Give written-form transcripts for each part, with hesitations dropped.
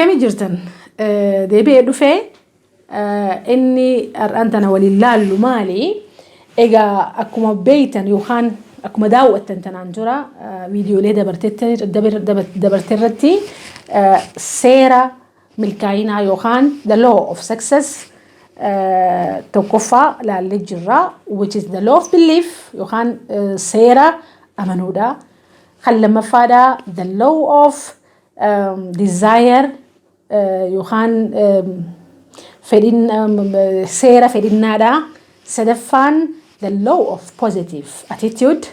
Akkami jirtan? Deebi'ee dhufee inni har'aan tana waliin laallu maali? Egaa akkuma beeytan yookaan akkuma daawwattan tanaan dura viidiyoolee dabarte irratti seera milkaa'inaa yookaan the law of success tokkoffaa laallee jirra, which is the law of belief yookaan seera amanuudha. Kan lammaffaadha the law of desire yookaan fedhin, seera fedhinnaadha. Sadaffaan the law of positive attitude,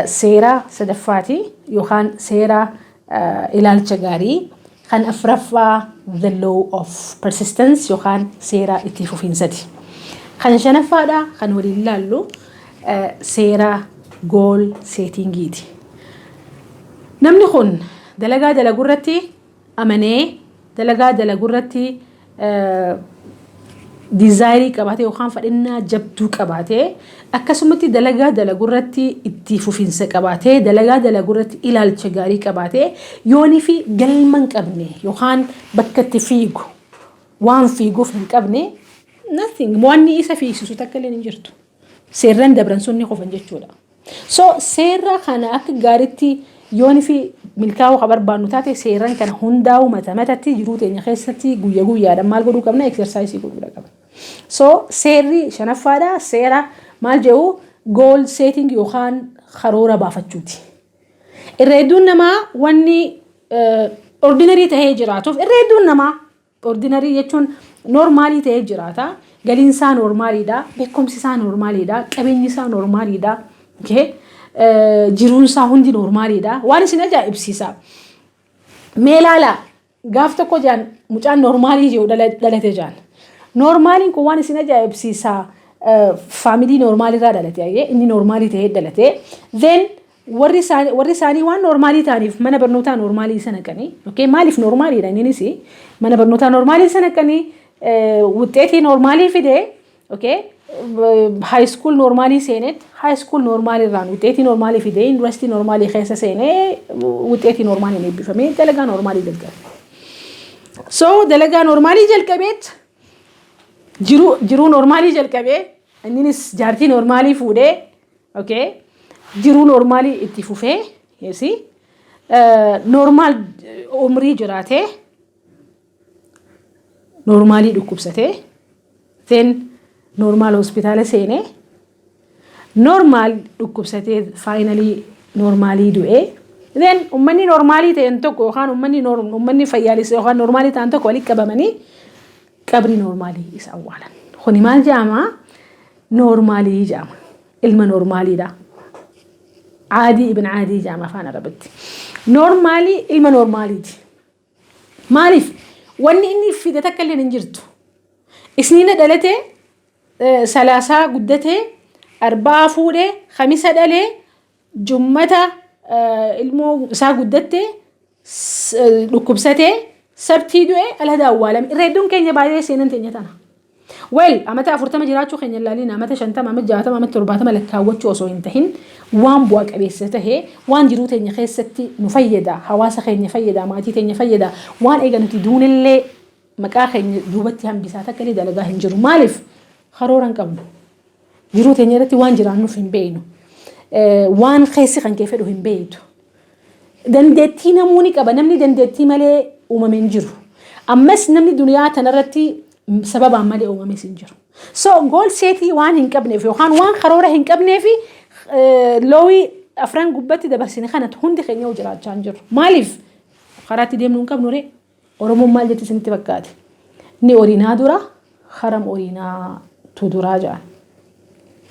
seera sadaffaati yookaan seera ilaalcha gaarii. Kan afuraffaa the law of persistence yookaan seera itti fufiinsati. Kan shanaffaadha kan waliin laallu seera goal settingiiti. Namni kun dalagaa dalagurratti amanee, dalagaa dalagurratti desire qabaatee yookaan fedhinnaa jabduu qabaatee, akkasumatti dalagaa dalagurratti itti fufiinsa qabaatee, dalagaa dalagurratti ilaalcha gaarii qabaatee, yoonii fi galma hin qabne yookaan bakka itti fiigu, waan fiiguuf hin qabne, nothing, wanni isa fiigsisu takka illee hin jirtu. Seerran dabran sunni qofan jechuudha. So seera kana akka gaariitti yooni fi milkaa'uu ka barbaannu taate, seerran kana hundaa'u mata matatti jiruu teenya keessatti guyya guyyaadhaan maal godhuu qabna? Exercise godhuu qabna. So seerri shanaffaadha seera maal jedhu? Goal setting yookaan karoora baafachuuti. Irra hedduun namaa wanni ordinary tahee jiraatuuf, irra hedduun namaa ordinary jechuun normal ta'ee jiraata. Galiin isaa normaliidha. Beekumsi isaa normaliidha. Qabeenyi isaa normaliidha. Jiruun isaa hundi normaliidha. Waan isin ajaa'ibsiisa. Mee ilaala, gaaf tokko jaan mucaan normal jiru dhalate jaan. Normaliin kun waan isin ajaa'ibsiisa, family normalirraa dhalate, inni normal ta'ee dhalate. Then warri isaanii waan normal ta'aniif mana barnootaa normal isa naqanii, okay, maaliif normaliidha, innis mana barnootaa normal isa naqanii, wuxxeetii normal fide, okay, high school normal seenet, high school normal irraan wuxxeetii normal fide, yuunivarsiitii normal keessa seenee, wuxxeetii normaliin eebbifamee dalagaa normal jalqabe. So dalagaa normal jalqabeet jiruu normal jalqabee, innis jaartii normal fuudhee, okay, jiruu normal itti fufee, yesi, normal umrii jiraatee, normal dhukkubsatee, then normal hospitaala seenee, normal dhukkubsatee, finally normal du'ee. Then ummanni normal ta'an tokko yookaan ummanni fayyaalessa yookaan normal ta'an tokko walitti qabamanii qabrii normal isa awwaalan. Kuni maal jedhama? Normal jedhama. Ilma normaliidha. عادي ابن عادي jedhama afaan Arabitti. Normal ilma normaliiti. Maaliif? Wanni inni fide takka illee hin jirtu. Isniina dhalatee, Salaasaa guddatee, Arba'aa fuudhee, Kamisa dhalee, Jummata ilmoo isaa guddattee, dhukkubsatee, Sabtii du'ee, Alhada awwaalame. Irra hedduun keenya baay'ee seenan teenya tana. Well, amata 40 jiraachuu keenya ilaaliin, amata 50, amata 60, amata 70 lakkaawwachuu osoo hin tahin, waan bu'a qabeessa tahee, waan jiruu teenya keessatti nu fayyada, hawaasa keenya fayyada, maatii teenya fayyada, waan eega nuti duunillee maqaa keenya duubatti hambisaa takka illee dalagaa hin jiru. Maaliif? Karoora hin qabnu. Jiruu teenya irratti waan jiraannuuf hin beeknu. Waan keessi kan kee fedhu hin beektu. Dandeettii namuu ni qaba. Namni dandeettii malee uumame hin jiru. Ammas namni duniyaa tanarratti sababaan malee uumames hin jiru. So goal set waan hin qabneef yookaan waan karoora hin qabneef, law afran gubbatti dabarsine kanatti hundi keenya jiraachaa hin jiru. Maaliif? Karaatti deemnu hin qabnu ree. Oromoon maal jetti isinitti fakkaate? Ni oriinaa dura haram oriinaa tu duraa jedhan.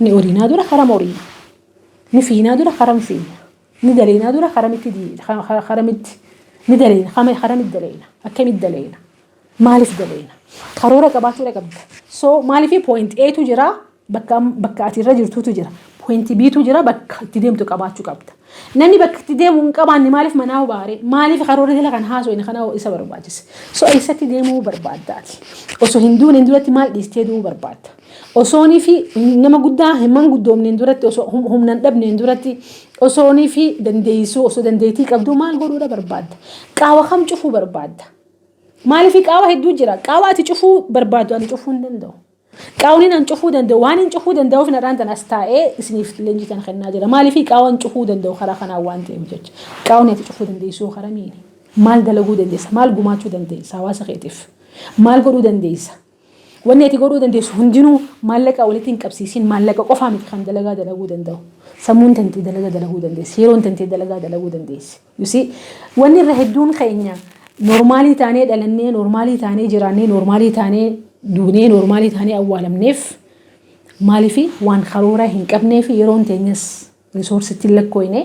Ni oriinaa dura haram oriina. Ni fiinaa dura haram fiina. Ni daleenaa dura haramitti haramitti ni daleena, haramitti daleena, akkamitti daleena, maaliif daleena? Karoora qabaachuudha qabda. So maaliif? Point A'tu jira, bakka ati irra jirtutu jira, point B'tu jira, bakka itti deemtu qabaachuu qabda. Namni bakka itti deemu hin qabaanne maaliif manaa baare? Maaliif karoora jala kan haasoo inni kana isa barbaachise? So eessatti deemuu barbaaddaati? Osoo hin duune duratti maal dhiistee du'uu barbaadda? Osoonii fi nama guddaa hin manguddoomneen duratti, osoo humna hin dhabneen duratti, osoonii fi dandeessuu, osoo dandeettii qabdu maal godhuudha barbaadda? Qaawa kam cufuu barbaadda? Maaliif qaawa hedduu jira. Qaawa ati cufuu barbaaddu ani cufuu hin danda'u. Qaawni an cufuu danda'u waan hin cufuu danda'uuf narraan tan as taa'ee isiniif leenjii tan kennaa jira. Maaliif qaawan cufuu danda'u karaa kanaan waan ta'eef jecha. Qaawni ati cufuu dandeessu karaa miini? Maal dalaguu dandeessa? Maal gumaachuu dandeessa hawaasa keetiif? Maal godhuu dandeessa? Wanni ati godhuu dandeessu hundinuu maallaqa walitti hin qabsiisin. Maallaqa qofaa miti kan dalagaa dalaguu danda'u. Sammuun tantee dalagaa dalaguu dandeessi. Yeroon tantee dalagaa dalaguu dandeessi. You see, wanni irra hedduun keenya normal taanee dhalannee, normal taanee jiraannee, normal taanee duunee, normal taanee awwaalamneef maaliifi waan karoora hin qabnee fi yeroon teenyas resource itti hin lakkooyne,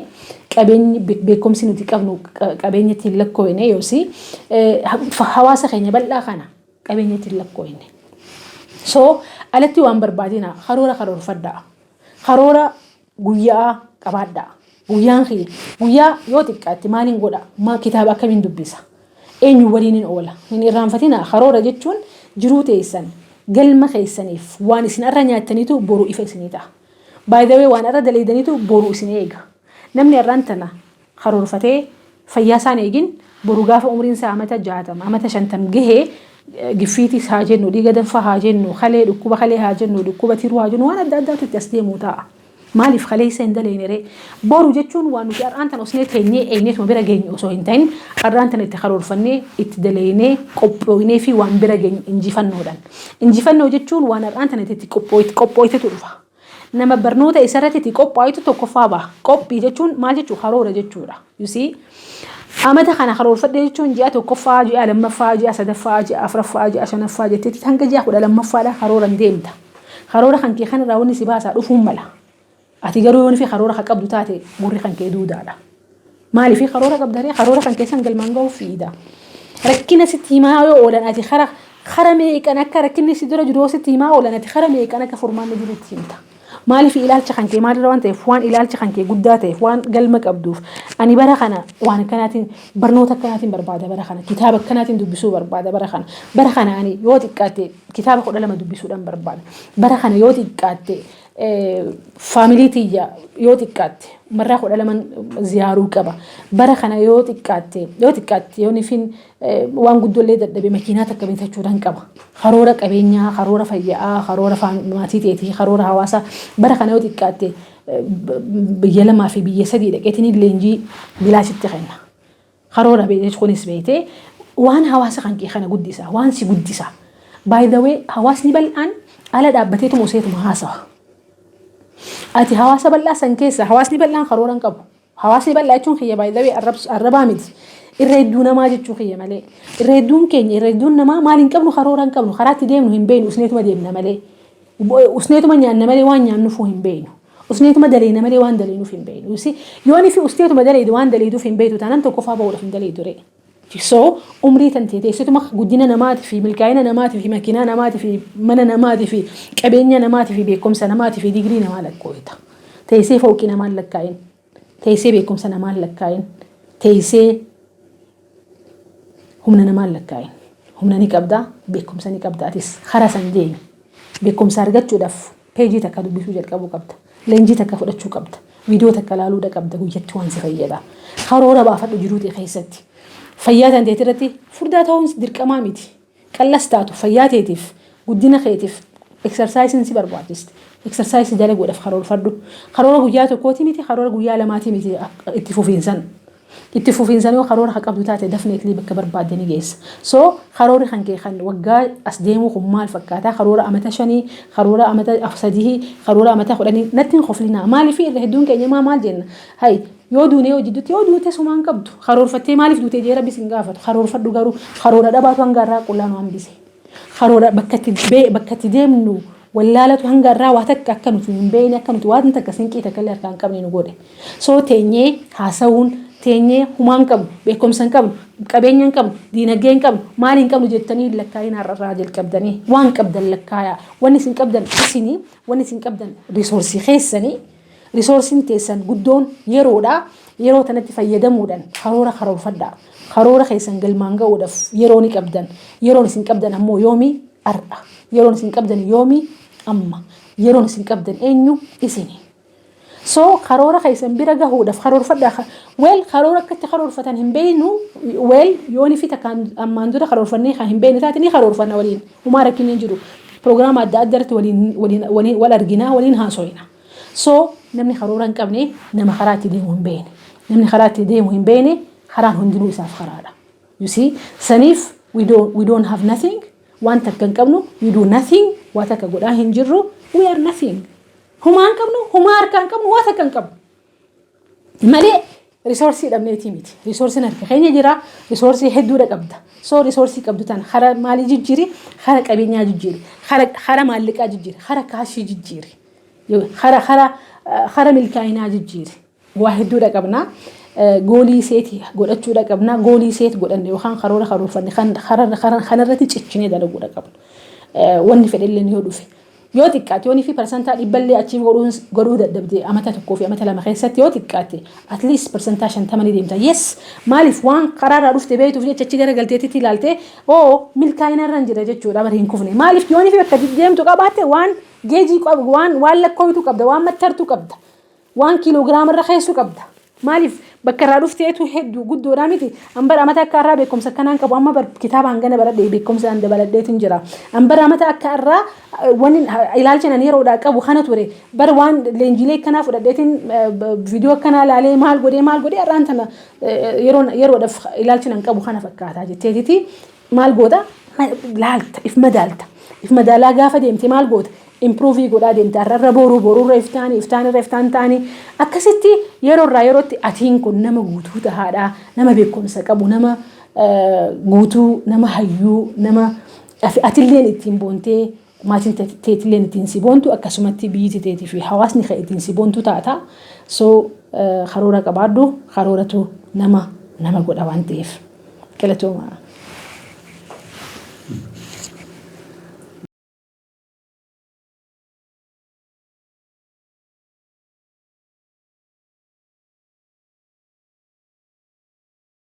qabeenyi beekumsi nuti qabnu qabeenya itti hin lakkooyne, yoosi hawaasa keenya bal'aa kana qabeenya itti hin lakkooyne. So alatti waan barbaadina, karoora karoorfadhaa. Karoora guyyaa qabaadhaa. Guyyaan kiyya guyyaa yoo xiqqaatti maaliin godha? Maa kitaaba akkamiin dubbisa? Eenyu waliin hin oola? Hin irraanfatina, karoora jechuun jiruu teessan galma keessaniif waan isin irra nyaattaniitu boru ifa isinii ta'a. By the way, waan irra daleedaniitu boru isin eega. Namni irraan tana karoorfatee fayyaa isaan eegin boru gaafa umriin isaa amata 60, amata 50 gahee, giffiitis haa jennu, dhiiga danfaa haa jennu, kalee dhukkuba kalee haa jennu, dhukkuba tiruu haa jennu, waan adda addaatu itti as deemuu ta'a. Maaliif kaleessa hin daleene ree? Boru jechuun waan nuti har'aan tana osnee teenyee eegneetuma bira geenyu osoo hin ta'in, har'aan tana itti karoorfannee, itti daleynee, qophooynee fi waan bira geenyu injifannoodhaan. Injifannoo jechuun waan har'aan tana itti qophooytetu dhufa. Nama barnoota isarratti itti qophaa'etu tokkoffaa baha. Qophii jechuun maal jechuu? Karoora jechuudha. You see? Amata kana karoorfadhe jechuun ji'a tokkoffaa, ji'a lammaffaa, ji'a sadaffaa, ji'a afuraffaa, ji'a shanaffaa jetteetti hanga ji'a 12ffaadha karooran deemta. Karoora kan kee kanarraa wanni si baasaa dhufuun mala. Ati garuu yoo fi karoora kan qabdu taate gurri kan kee duudaadha. Maaliif karoora qabdaree karoora kan keessan galmaan ga'uuf fiida. Rakkina sitti himaa yoo oolan, ati kara meeqan akka rakkinni si dura jiru sitti himaa oolan, ati kara meeqan akka furmaanni jiru itti himta. Maaliif ilaalcha kan kee maalirra waan ta'eef, waan ilaalcha kan kee guddaa ta'eef, waan galma qabduuf, ani bara kana waan akkanaatiin, barnoota akkanaatiin barbaada, bara kana kitaaba akkanaatiin dubbisuu barbaada, bara kana ani yoo xiqqaatte kitaaba 12 dubbisuudhaan barbaada, bara kana yoo xiqqaatte family tiyya yoo xiqqaatte marraa 12 ziyaaruu qaba, bara kana yoo xiqqaatte yoo nifin waan guddollee dadhabe makiinaa takka bitachuudhaan qaba. Karoora qabeenyaa, karoora fayyaa, karoora maatii teetii, karoora hawaasaa, bara kana yoo xiqqaatte biyya lamaa fi biyya sadii dhaqeetiin leenjii bilaashitti kenna. Karoora kunis beetee waan hawaasa kan kee kana guddisa, waan si guddisa. By the way, hawaasni bal'aan ala dhaabbateetuma useetuma haasawa. Ati hawaasa bal'aa san keessa, hawaasni bal'aan karoora hin qabu. Hawaasni bal'aa jechuun kiyya, by the way, arrabaa miti. Irra hedduu namaa jechuu kiyya malee. Irra hedduun keenya, irra hedduun namaa maal hin qabnu? Karoora hin qabnu. Karaa itti deemnu hin beeknu, usneetuma deemna malee. Usneetuma nyaanna malee waan nyaannuufuu hin beeknu. Usneetuma daleena malee waan daleenuuf hin beeknu. Yoon fi usneetuma daleedu waan daleeduuf hin beektu taanaan tokkoffaa bahuudhaaf hin daleedu ree. So umrii tan teessituma guddina namaatii fi milkaa'ina namaatii fi makiinaa namaatii fi mana namaatii fi qabeenya namaatii fi beekumsa namaatii fi digirii namaa lakkooyita. Teessee fooqii namaan lakkaa'in. Teessee beekumsa namaan lakkaa'in. Teessee humna namaan lakkaa'in. Humna ni qabdaa, beekumsa ni qabda, atis karaa san deemi. Beekumsa argachuudhaaf peejii takka dubbisuu jalqabuu qabda. Leenjii takka fudhachuu qabda. Viidiyoo takka ilaaluudha qabda guyyatti, waan si fayyada. Karoora baafadhu jiruu ta'e keessatti. Fayyaa tan ta'e irratti furdaa ta'uun dirqamaa miti. Qallas taatu fayyaa teetiif, guddina keetiif exercise iin si barbaachisti. Exercise dalaguudhaaf karoorfadhu. Karoora guyyaa tokkooti miti, karoora guyyaa lamaati miti, itti fufiinsan. Itti fufiinsan yoo karoora haa qabdu taate definitely bakka barbaadde ni geessa. So karoorri kan kee kan waggaa as deemuu kun maal fakkaata? Karoora amata 5, karoora amata 3, karoora amata 10 natti hin koflinaa. Maaliif irra hedduun keenya maa maal jenna? Hay, yoo duunee yoo jidduutti yoo duute sumaan qabdu. Karoorfattee maaliif duutee jee Rabbi sin gaafatu. Karoorfadhu garuu, karoora dhabaatu hanga irraa qullaa nu hambise. Karoora bakka itti deemnu wallaalatu hanga irraa waa takka akka nuti hin beekne, akka nuti waan takka sinqii takka illee harkaan qabne nu godhe. So teenyee haasawuun, teenyee humaan qabnu, beekumsa hin qabnu, qabeenya hin qabnu, diinagdee hin qabnu, maal hin qabnu jettanii lakkaa'in har'arraa jalqabdanii waan qabdan lakkaayaa. Wanni isin qabdan isinii, wanni isin qabdan resource keessanii, resource iin teessan guddoon yeroodha. Yeroo tanatti fayyadamuudhaan karoora karoorfadhaa. Karoora keessan galmaan ga'uudhaaf yeroo ni qabdan. Yeroon isin qabdan ammoo yoomii? Har'a. Yeroon isin qabdan yoomii? Amma. Yeroon isin qabdan eenyu? Isini. So karoora keessan bira gahuudhaaf karoorfadhaa. Well, karoora akkatti karoorfatan hin beeknu. Well, yooni fi takkaan ammaan dura karoorfannee kan hin beekne taate, ni karoorfanna waliin. Humaa rakkinni hin jiru. Proogiraama adda addaa irratti waliin waliin waliin wal arginaa, waliin haasoyina. So namni karoora hin qabne nama karaa itti deemu hin beekne. Namni karaa itti deemu hin beekne, karaan hundinuu isaaf karaadha. You see, saniif we don't have nothing. Waan takka hin qabnu, we do nothing. Waa takka godhaa hin jirru, we are nothing. Humaa hin qabnu, humaa harkaa hin qabnu, waa takka hin qabnu. Malee resource dhabneetii miti. Resourceiin harka keenya jira, resource hedduudha qabda. So resource qabdu tana hara maalii jijjiiri? Hara qabeenyaa jijjiiri, hara maallaqaa jijjiiri, hara cash jijjiiri, hara milkaa'inaa jijjiiri. Waa hedduudha qabna. Goal set godhachuudha qabna. Goal set godhanne yookaan karoora karoorfanne kanarratti cichinee dalaguudha qabna. Wanni fedhellee yoo dhufe. Yoo xiqqaate, yoonii fi 100% achiif godhuu dadhabde, amata 1 fi amata 2 keessatti yoo xiqqaate at least 50% ni deemta. Yes, maaliif? Waan karaarraa dhufte beektuuf jecha achi garagalteetitti ilaalte, oo, milkaa'ina irra jira jechuudha, bari hin kufne. Maaliif? Yoonii fi bakka deemtu qabaatte, waan geejii qabu, waan lakkooytu qabda, waan mattartuu qabda, waan kiiloogiraama irra keessu qabda. Maaliif? Bakka irraa dhufteetu hedduu guddoodhaa miti. An bara amata akka irraa beekumsa akkanaan qabu, amma kitaaba hangana baradhee beekumsa an dabaladheetin jira. An bara amata akka irraa wanni ilaalcha nan yeroodhaa qabu kana ture. Bara waan leenjilee akkanaa fudhadheetin, viidiyoo akkanaa ilaalee, maal godhee maal godhee, har'aan tana yeroodhaaf ilaalcha nan qabu kana fakkaataa jetteetiti maal goota? Laalta, if madaalta. If madaalaa gaafa deemte maal goota? Improve godhaa deemte. Har'arra boruu, boruurra iftaanii, iftaanirra iftaan ta'anii, akkasitti yeroo irraa yerootti atiin kun nama guutuu tahaadha, nama beekumsa qabu, nama guutuu, nama hayyuu, nama atilleen ittiin boontee, maatiin teetilleen ittiin si boontu, akkasumatti biyyi teetii fi hawaasni kan ittiin si boontu taata. So karoora qabaadhu, karooratu nama nama godha waan ta'eef. Galatooma.